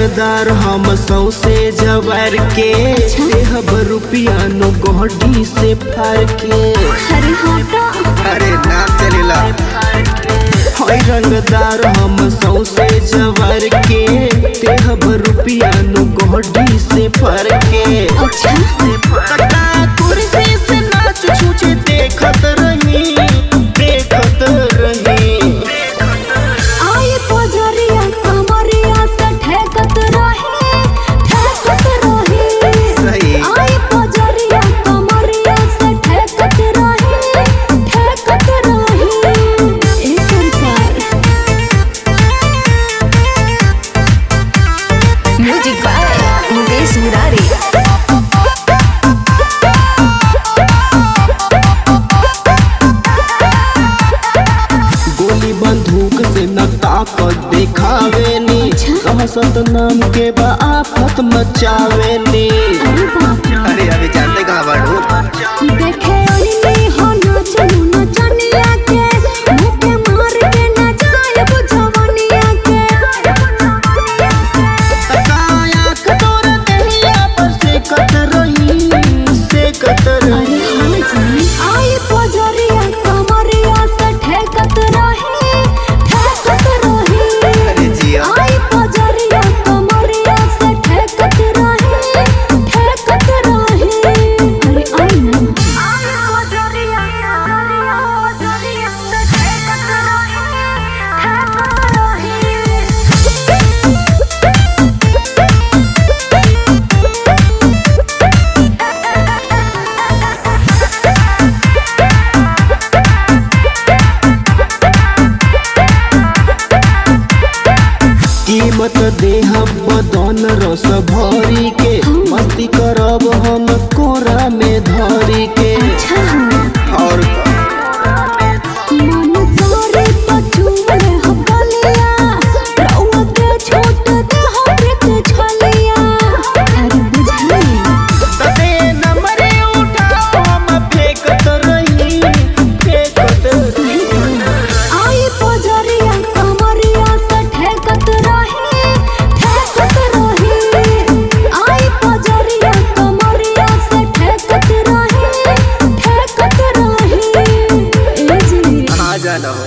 रंगदार हम सौसे जवार के। देहब रुपिया नो गोहडी से फार के। अरे हटो। अरे ना चलेला। हई रंगदार हम सौसे जवार के। देहब रुपिया नो गोहडी से फार के। अच्छा। तका कुर्सी से नाच छूछे देखत रही, देखत रही। आई पजरिया कमरिया से ठेकत रही, ठेकत रही। सही। आई पजरिया कमरिया से ठेकत रही, ठेकत रही। ए सरकार। Music by Mukesh Murari. गोली बंदूक से न ताकत दिखावेनी। दहशत नाम के बा आफत मचावेनी। अरे बाप रे। अरे अभी जानते कहाँ बाड़ू। देखे ओइनी हो नाचनु नचनिया के, मुँह के मार के ना जाए बुझवनिया के। तकाया कटोर दहिया पर से कत रही, से कत अरे रही। हाँ जी। आई पजरिया कमरिया से ठेकत रही, ठेकत रही। अरे जिया। आई पजरिया कमरिया से ठेकत रही, ठेकत रही। अरे आई ना। आई पजरिया कमरिया से ठेकत रही, ठेकत रही। कीमत देहब बदन रस भरी के। मस्ती करब हम कोरा में धरी के। अच्छा। और मन करे पछुए हम गलिया, रउआ के छोट दे हमरे के छलिया। अरे बुझाई। तते नंबरे उठाओ हम फेंकत रही, फेंकत रही। आई पजरिया कमरिया से ठेकत रही, ठेकत रही। आई पजरिया कमरिया से ठेकत रही, ठेकत रही। ए जी। आ जाना हो।